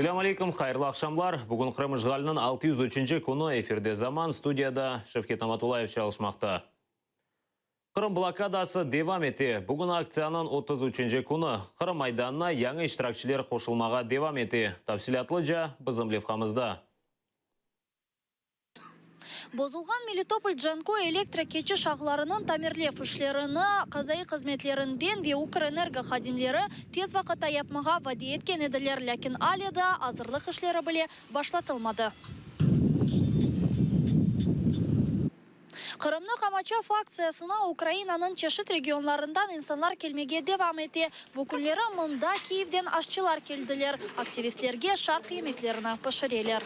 Selâm aleyküm, hayırlı aqşamlar. Bugün Qırım işğaliniñ 603-nci künü, efirde Zaman, studiyada Şevket Namatullayev çalışmaqta. Qırım blokadası devam ete. Bugün aktsiyanıñ 33-nci künü. Qırım Maydanına yañı iştirakçiler qoşulmağa devam ete. Tafsilâtlıca bizim levhamızda. Bozulğan Melitopol-Canköy elektro keçiş ağlarınıñ tamirlev işlerini qazaiy hızmetlerinden ve Ukrenergo hadimleri tez vaqıtta yapmağa vade etken ediler, lâkin ale daa azırlıq işleri bile başlatılmadı. Qırımnı qamaçav aktsiyasına Ukrainanıñ çeşit regionlarından insanlar kelmege devam ete. Bu künleri mında Kiyevden aşçılar keldiler, aktivistlerge şarq yemeklerini pişireler.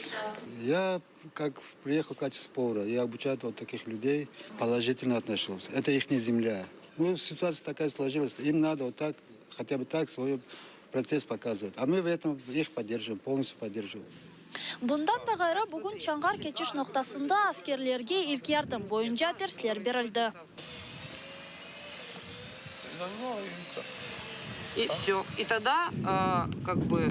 Ya kak priehal v kaçestve povara, ya obuçayu vot takih lüdey, polojitelno otnoşuсь, eto ihnya zemlya. Nu, situatsiya takaya složilась, im nado vot tak, hotya bı tak svoy protest pokazıvat, a mı v etom ih podderjivayem, polnostyu podderjivayem. Bundan da ğayrı, bugün Çanğar keçiş noqtasında askerlerge ilk yardım boyunca dersler berildi. I vse. I togda, kak bı,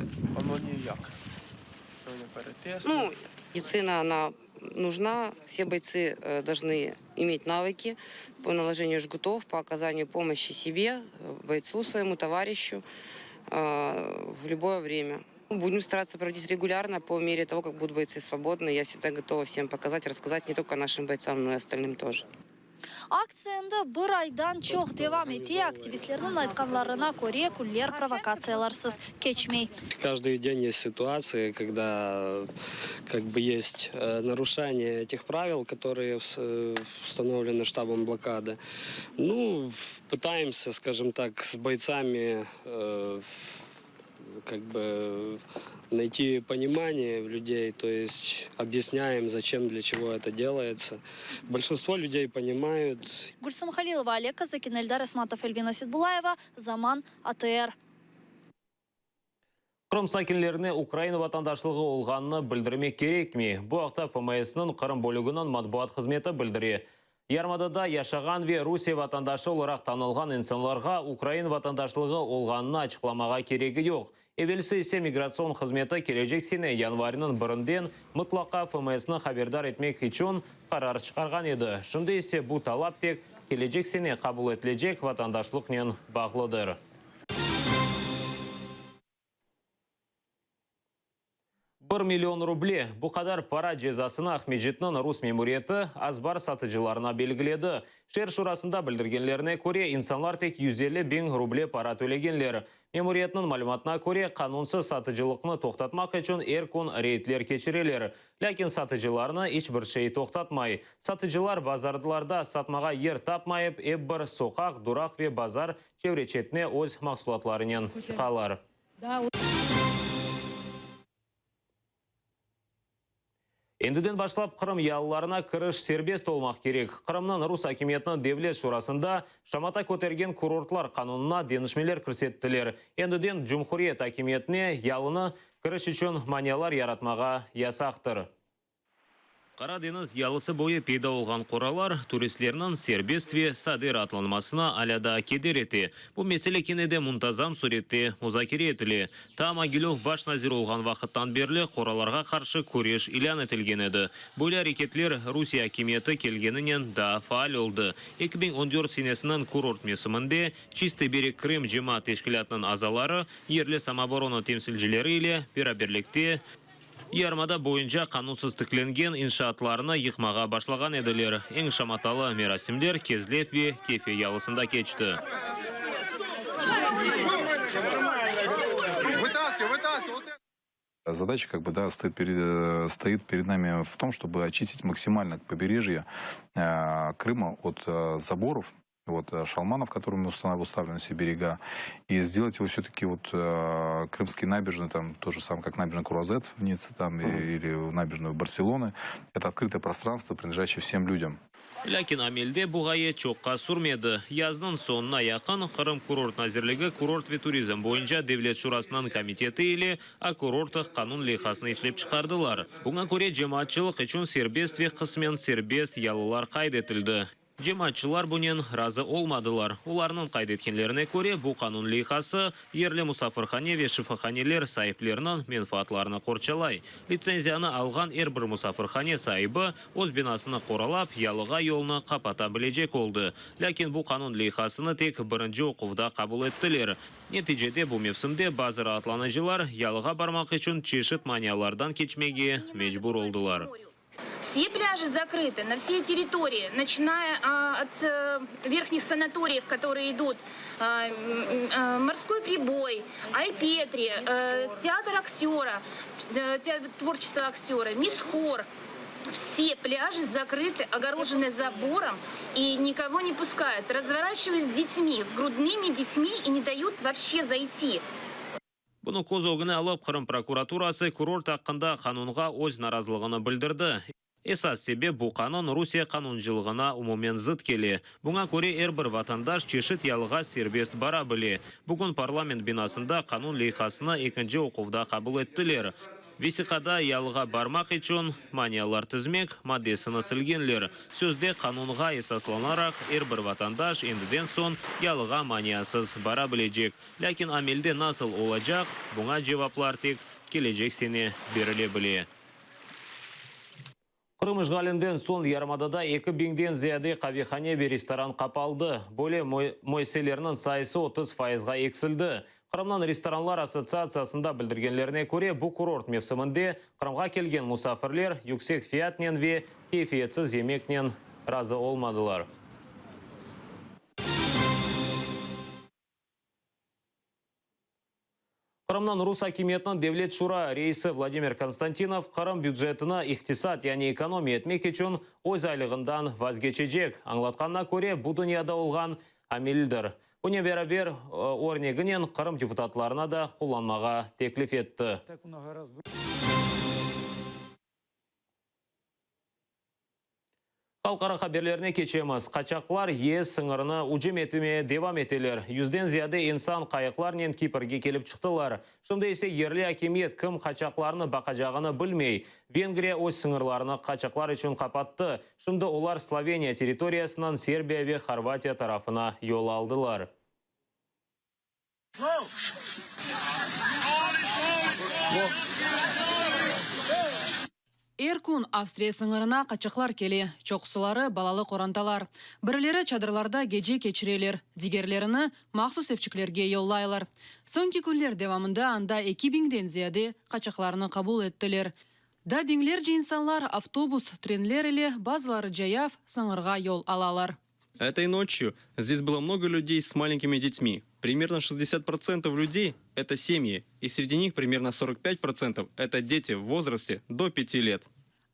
nu, meditsina, ona nujna, vse boytsy dolžny imet navıki po nalojeniju jgutov, po okazaniyu pomoşçi sebe, boytsu svoyemu, tovarişçu v lüboye vremâ. Budem staratsya provodit regulârno po mere togo, kak budut boytsy svobodny, ya vsegda gotova vsem pokazat, rasskazat ne tolko našim boytsam, no i ostalnym tože. Aktsiya endi bir aydan çoq devam ete, aktivistlerniñ aytqanlarına köre, künler provokatsiyalarsız keçmey. Каждый день есть ситуации, когда как бы есть нарушение этих правил, которые установлены штабом блокады. Ну, пытаемся, скажем так, с бойцами как бы найти понимание в людей, то есть объясняем, зачем, для чего это делается. Большинство людей понимают. Gülsum Halilova, Oleg Kazıkin, Eldar Esmatov, Elvina Setbulayeva, Zaman, ATR. Qırım sakinlerine Ukraina vatandaşlığı olğanını bildirmek kerekmey. Bu aqta FMS-niñ Qırım bölüginiñ matbuat hızmeti bildire. Yarımadada yaşağan ve Rusiye vatandaşı olaraq tanılğan insanlarğa ukrain vatandaşlığı olğanını açıqlamağa keregi yoq. Evelsi ise migratsion hızmeti kelecek sene yanvarniñ birinden mıtlaqa FMS-ni haberdar etmek içün qarar çıqarğan edi. Şimdi ise bu talap tek kelecek sene qabul etilecek vatandaşlıqnen bağlıdır. Bir million ruble, bu qadar para cezasını Aqmescitniñ rus memuriyeti azbar satıcılarına belgiledi. Şeer şurasında bildirgenlerine köre, insanlar tek 150 biñ ruble para tölegenler. Memuriyetniñ malümatına köre, qanunsız satıcılıqnı toqtatmaq içün er kün reydler keçireler. Lâkin satıcılarnı iç bir şey toqtatmay. Satıcılar bazarlarda satmağa yer tapmayıp, ep bir soqaq, duraq ve bazar çevre-çetine öz mahsulatlarınen çıqalar. Endiden başlap Qırım yalılarına kiriş serbest olmaq kerek. Qırımnıñ rus akimiyetiniñ Devlet şurasında şamata kötergen kurortlar qanunına deñişmeler kirsettiler. Endiden cumhuriyet akimiyetine yalını kiriş içün manialar yaratmağa yasaqtır. Qara deñiz yalısı boyu peyda olğan qoralar turistlerniñ serbest ve sade raatlanmasına alâ daa keder ete. Bu mesele kene de muntazam sürette muzakere etile. Ta Mogilöv baş nazir olğan vaqıttan berli qoralarğa qarşı küreş ilân etilgen edi. Böyle areketler Rusiye akimiyeti kelgeninen daa faal oldı. 2014 senesiniñ kurort mevsiminde Çistıy bereg Krım cemaat teşkilâtınıñ azaları yerli samooborona temsilcileri ile beraberlikte Yarımada boyunca qanunsız tiklengen inşaatlarnı yıqmağa başlağan ediler. Eñ şamatalı merasimler Kezlev ve Kefe yalısında keçti. Zadaça kak bı da stoit pered stoit pered nami v tom, çtoby oçistit maksimalno poberejye Krıma ot zaborov, vot şalmanov, kotorımi ustavлены все берега, и сделать его все-таки вот крымские набережные, там то же самое, как набережная Круазет в Ницце там, или набережную Барселоны, это открытое пространство, принадлежащее всем людям. Lâkin amelde bu ğaye çoqqa sürmedi. Yaznıñ soñuna yaqın Qırım kurort nazirligi Kurort ve turizm boyunca devlet şurasınıñ komiteti ile O kurortah qanun leyhasını işlep çıqardılar. Buña köre cemaatçılıq içün serbest ve qısmen serbest yalılar qayd etildi. Cemaatçılar bunen razı olmadılar. Olarnıñ qayd etkenlerine köre, bu qanun leyhası yerli musafirhane ve şifahaneler saipleriniñ menfaatlarını qorçalay. Litsenziyanı alğan er bir musafirhane saibi öz binasını qoralap, yalığa yolnı qapata bilecek oldı. Lâkin bu qanun leyhasını tek birinci oquvda qabul ettiler. Neticede bu mevsimde bazı raatlanıcılar yalığa barmaq içün çeşit manialardan keçmege mecbur oldılar. Vse plâji zakrıtı na vsey territoriyi, naçinaya ot verhnih sanatoriyev, kotorıye idut, Morskoy priboy, Ay-Petri, Teatr aktöra, tvorçestvo aktöra, Mishor, vse plâji zakrıtı, ogorojenı zaborom i nikogo ne puskayut, razvoraçivayut s detmi, s grudnımi detmi i ne dayut voobşe zayti. Bunı köz ögüne alıp, Qırım prokuraturası kurort aqqında qanunğa öz narazılığını bildirdi. Esas sebep, bu qanun Rusiye qanuncılığına umumen zıt kele. Buña köre, er bir vatandaş çeşit yalığa serbest bara bile. Bugün parlament binasında qanun leyhasını ekinci oquvda qabul ettiler. Vesiqada yalığa barmaq içün manialar tizmek maddesini silgenler. Sözde qanunğa esaslanaraq, er bir vatandaş endiden soñ yalığa maniasız bara bilecek. Lâkin amelde nasıl olacaq, buña cevaplar tek kelecek sene berile bile. Qırım işğalinden soñ yarımadada 2000-den ziyade qavehane ve restoran qapaldı. Böyle müessiselerniñ sayısı 30 fayızğa eksildi. Qırımnıñ restoranlar assotsiatsiyasında bildirgenlerine köre, bu kurort mevsiminde Qırımğa kelgen musafirler yüksek fiyatnen ve keyfiyetsiz yemeknen razı olmadılar. Qırımnıñ rus akimiyetiniñ Devlet şura reisi Vladimir Konstantinov Qırım bücetini iqtisat, yani ekonomiya etmek içün öz aylığından vazgeçecek. Añlatqanına köre, bu dünyada olğan amildir. Bunen beraber, örneginen Qırım deputatlarına da qullanmağa teklif etti. Halqara haberlerine keçemiz. Qaçaqlar YES sıñırına ücüm etmeye devam eteler. Yüzden ziyade insan qayıqlarnen Kiprge kelip çıqtılar. Şimdi ise yerli akimiyet kim qaçaqlarnı baqacağını bilmey. Vengriya öz sıñırlarını qaçaqlar içün qapattı. Şimdi olar Sloveniya territoriyasından Serbiya ve Horvatiya tarafına yol aldılar. Er kün Avstriya sıñırına qaçaqlar kele, çoqusıları balalı qorantalar. Birileri çadırlarda gece keçireler, digerlerini mahsus evçiklerge yollaylar. Soñki künler devamında anda eki biñden ziyade qaçaqlarnı qabul ettiler. Daa biñlerce insanlar avtobus, trenler ile, bazıları cayav sıñırğa yol alalar. Этой ночью здесь было много людей с маленькими детьми. Примерно 60% людей – это семьи, и среди них примерно 45% – это дети в возрасте до 5 лет.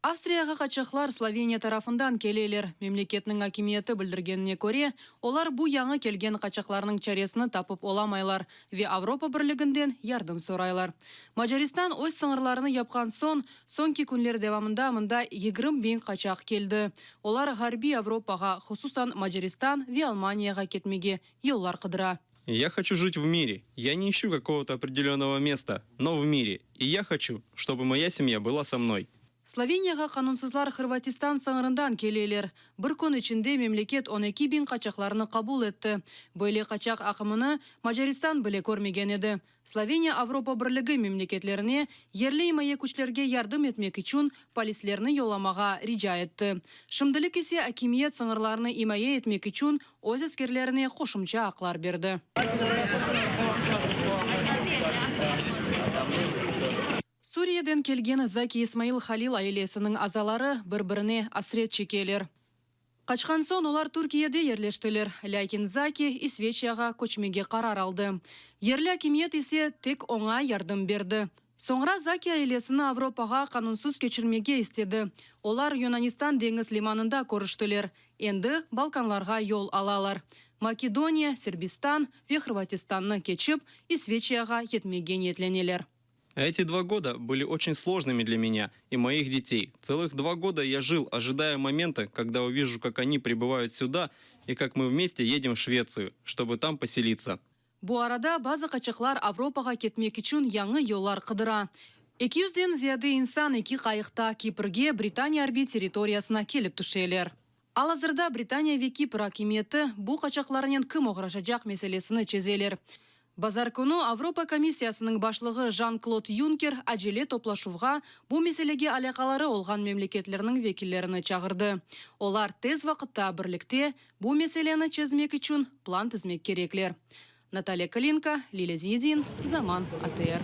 Avstriyağa qaçaqlar Sloveniya tarafından keleler. Memleketniñ akimiyeti bildirgenine köre, olar bu yañı kelgen qaçaqlarnıñ çaresini tapıp olamaylar ve Avropa Birliginden yardım soraylar. Macaristan öz sıñırlarını yapqan soñ, Soñki künler devamında mında 20 biñ qaçaq keldi. Olar Ğarbiy Avropağa, hususan Macaristan ve Almaniyağa ketmege yollar qıdıra. Я хочу жить в мире. Я не ищу какого-то определенного места, но в мире. И я хочу, чтобы моя семья была со мной. Sloveniyağa qanunsızlar Hırvatistan sıñırından keleler. Bir kün içinde memleket 12 biñ qaçaqlarnı qabul etti. Böyle qaçaq aqımını Macaristan bile körmegen edi. Sloveniya Avropa Birligi memleketlerine yerli imaye küçlerge yardım etmek içün polislerni yollamağa rica etti. Şimdilik ise akimiyet sıñırlarnı imaye etmek içün öz askerlerine qoşumça aqlar berdi. Suriyeden kelgen Zaki İsmail Halil ailesiniñ azaları bir-birine asret çekeler. Qaçqan soñ olar Türkiyede yerleştiler, lâkin Zaki İsveçiyağa köçmege qarar aldı. Yerli akimiyet ise tek oña yardım berdi. Soñra Zaki ailesini Avropağa qanunsız keçirmege istedi. Olar Yunanistan deñiz limanında körüştiler. Endi Balkanlarğa yol alalar. Makedoniya, Serbistan ve Hırvatistannı keçip, İsveçiyağa yetmege niyetleneler. Эти два года были очень сложными для меня и моих детей. Целых два года я жил, ожидая момента, когда увижу, как они прибывают сюда и как мы вместе едем в Швецию, чтобы там поселиться. Bu arada bazı qaçaqlar Avropağa ketmek içün yañı yollar qıdıra. Eki yüzden ziyade insan eki qayıqta Kiprge, Britaniya arbiy territoriyasına kelip tüşeler. Al-azırda Britaniya ve Kipr akimiyeti bu qaçaqlarnen kim oğraşacaq meselesini çezeler. Bazar künü Avropa komissiyasınıñ başlığı Jan-Klod Yunker acele toplaşuvğa bu meselege alâqaları olğan memleketlerniñ vekillerini çağırdı. Olar tez vaqıtta birlikte bu meseleni çezmek içün plan tizmek kerekler. Natalya Kalinka, Lilâ Zinedin, Zaman, ATR.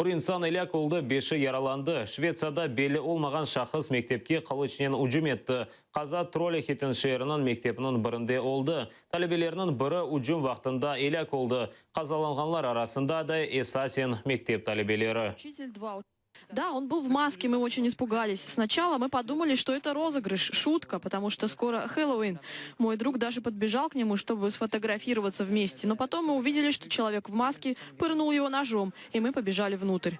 Bir insan elâk oldı, beşi yaralandı. Şvetsiyada belli olmağan şahıs mektepke qılıçnen ücüm etti. Qaza Trollhätten şeeriniñ mektepiniñ birinde oldı. Talebelerniñ biri ücüm vaqtında elâk oldı. Qazalanğanlar arasında da esasen mektep talebeleri. Da, on был в маске, мы очень испугались. Сначала мы подумали, что это розыгрыш, шутка, потому что скоро Хэллоуин. Мой друг даже подбежал к нему, чтобы сфотографироваться вместе. Но потом мы увидели, что человек в маске пырнул его ножом, и мы побежали внутрь.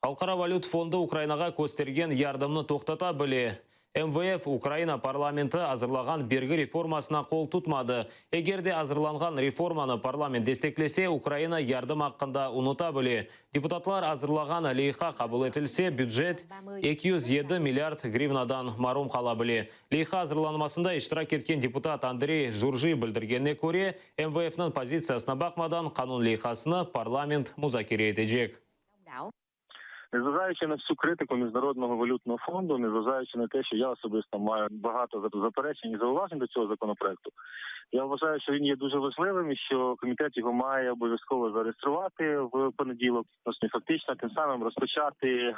Halqara valüt fondu Ukrainağa köstergen yardımnı toqtata bile. MVF Ukraina parlamenti azırlağan bergi reformasına qol tutmadı. Eger de azırlanğan reformanı parlament desteklese, Ukraina yardım aqqında unuta bile. Deputatlar azırlağan leyha qabul etilse, bücet 207 milliard grivnadan marum qala bile. Leyha azırlanmasında iştirak etken deputat Andrey Jurji bildirgenine köre, MVF-niñ pozitsiyasına baqmadan, qanun leyhasını parlament muzakere etecek. Незважаючи на всю критику Міжнародного валютного фонду, незважаючи на те, що я особисто маю багато заперечень і зауважень до цього законопроекту, я вважаю, що він є дуже важливим і що комітет його має обов'язково зареєструвати в понеділок, Власне, фактично тим самим розпочати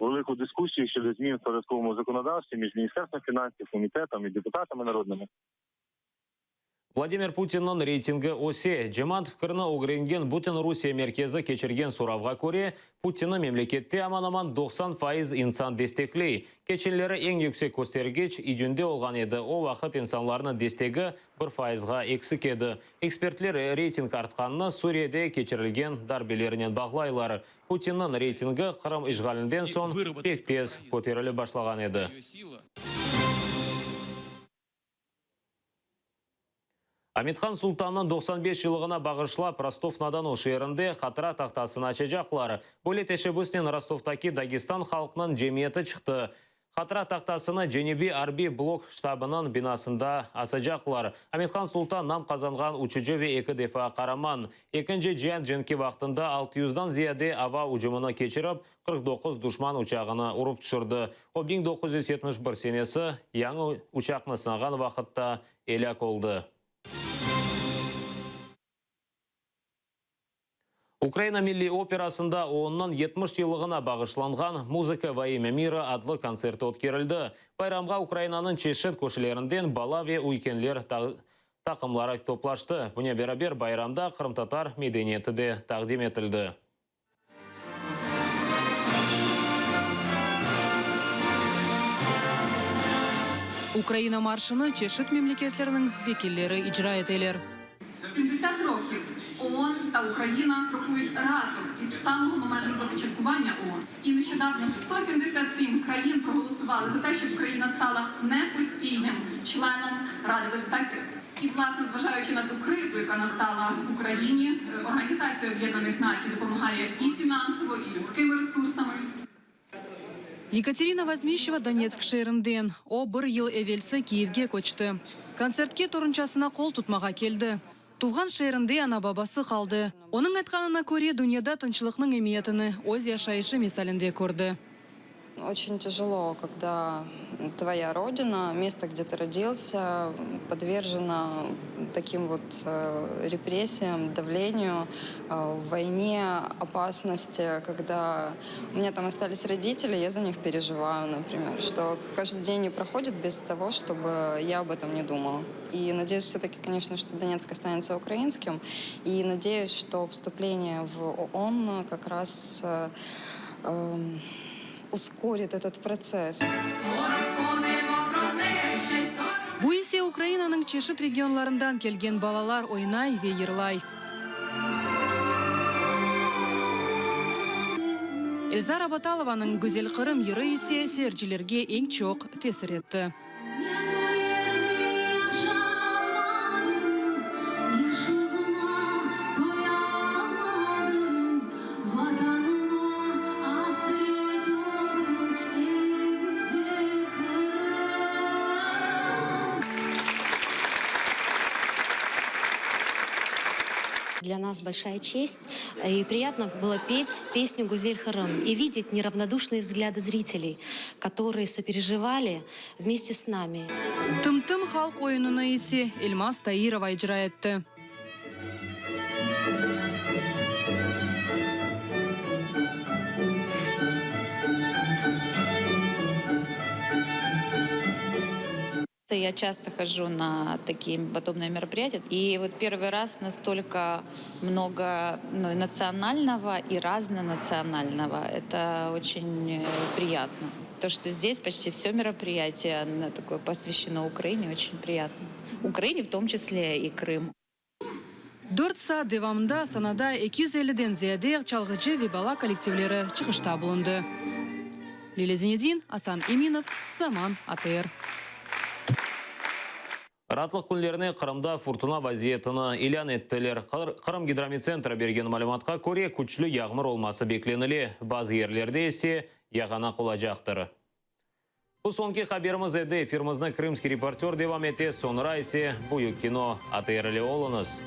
велику дискусію щодо змін в податковому законодавстві між Міністерством фінансів, комітетом і депутатами народними. Vladimir Putinniñ reytingi öse. Cemaat fikrini ögrengen Bütün Rusiye merkezi keçirgen soravğa köre, Putinni memlekette aman-aman 90% insan destekley. Keçenleri eñ yüksek köstergiç iyünde olğan edi, o vaqıt insanlarnıñ destegi bir fayızğa eksik edi. Ekspertler reyting artqanını Suriyede keçirilgen darbelernen bağlaylar. Putinniñ reytingi Qırım işğalinden soñ pek tez köterilip başlağan edi. Amethan Sultannıñ 95 yıllığına bağışlap Rostov-na-Donu şeerinde hatıra tahtasını açacaqlar. Böyle teşebbüsnen Rostovdaki Dagestan halqınıñ cemiyeti çıqtı. Hatıra tahtasını Cenübiy arbiy blok ştabınıñ binasında asacaqlar. Amethan Sultan nam qazanğan uçucı ve eki defa qaraman. Ekinci cian cenki vaqtında altı yüzdan ziyade ava ücümini keçirip, 49 duşman uçağını urıp tüşürdi. O, 1971 senesi yañı uçaqnı sınağan vaqıtta elâk oldı. Ukraina Milliy operasında OONnıñ 70 yıllığına bağışlanğan Muzıka vo imâ mira adlı kontserti ötkerildi. Bayramğa Ukrainanıñ çeşit köşelerinden bala ve üykenler taqımları toplaştı. Bunen beraber bayramda qırımtatar medeniyeti de taqdim etildi. Ukraina marşını çeşit memleketlerniñ vekilleri icra eteler. Семдесят років ООН та Україна крокують разом із самого моменту започаткування ООН. І нещодавно 177 країн проголосували за те, щоб Україна стала непостійним членом Ради безпеки. І, власне, зважаючи на ту кризу, яка настала в Україні, Організація Об'єднаних Націй допомагає і фінансово, і людськими ресурсами. Yekaterina Vozmişeva Donetsk şeerinden. O, bir yıl evelsi Kiyevge köçti. Kontsertke torunçasına qol tutmağa keldi. Tuvğan şeerinde ana-babası qaldı. Onıñ aytqanına köre, dünyada tınçlıqnıñ emiyetini öz yaşayışı misalinde kördi. Oçen tâjelo, kogda tvoya rodina, mesto, gde tı rodilsâ, podverjena takim vot repressiyam, davleniyu, voyne, opasnosti, kogda u menya tam ostalis roditeli, ya za nih perejivayu, naprimer, çto každıy den ne prohodit bez togo, çtoby ya ob etom ne dumala. I nadeyus vse-taki, koneçno, çto Donetsk ostanetsâ ukrainskim, i nadeyus, çto vstupleniye v OON kak raz uskorit etot protsess. Bu ise Ukrainanıñ çeşit regionlarından kelgen balalar oynay ve yırlay. Elzara Batalovanıñ Güzel Qırım yırı ise seyircilerge eñ çoq tesir etti. Для нас большая честь. И приятно было петь песню «Гузель Хырым» и видеть неравнодушные взгляды зрителей, которые сопереживали вместе с нами. Tım-tım halq oyunını ise Elmaz Tairova icra etti. Я часто хожу на такие подобные мероприятия. И вот первый раз настолько много ну, и национального, и разнонационального. Это очень приятно. То, что здесь почти все мероприятие оно такое посвящено Украине, очень приятно. Украине, в том числе и Крыму. Dört saat devamında sanada 250-den ziyade çalğıcı ve bala kollektivleri çıqışta bulundı. Lilâ Zinedin, Asan Eminov, Zaman, ATR. Raatlıq künlerine Qırımda furtuna vaziyetini ilân ettiler. Qırım gidromettsentri bergen malümatqa köre, küçlü yağmur olması beklenile, bazı yerlerde ise yağanaq olacaqtır. Bu soñki haberimiz edi. Efirimizni Krımskiy reportör devam ete, soñra ise Büyük kino. ATR ile oluñız.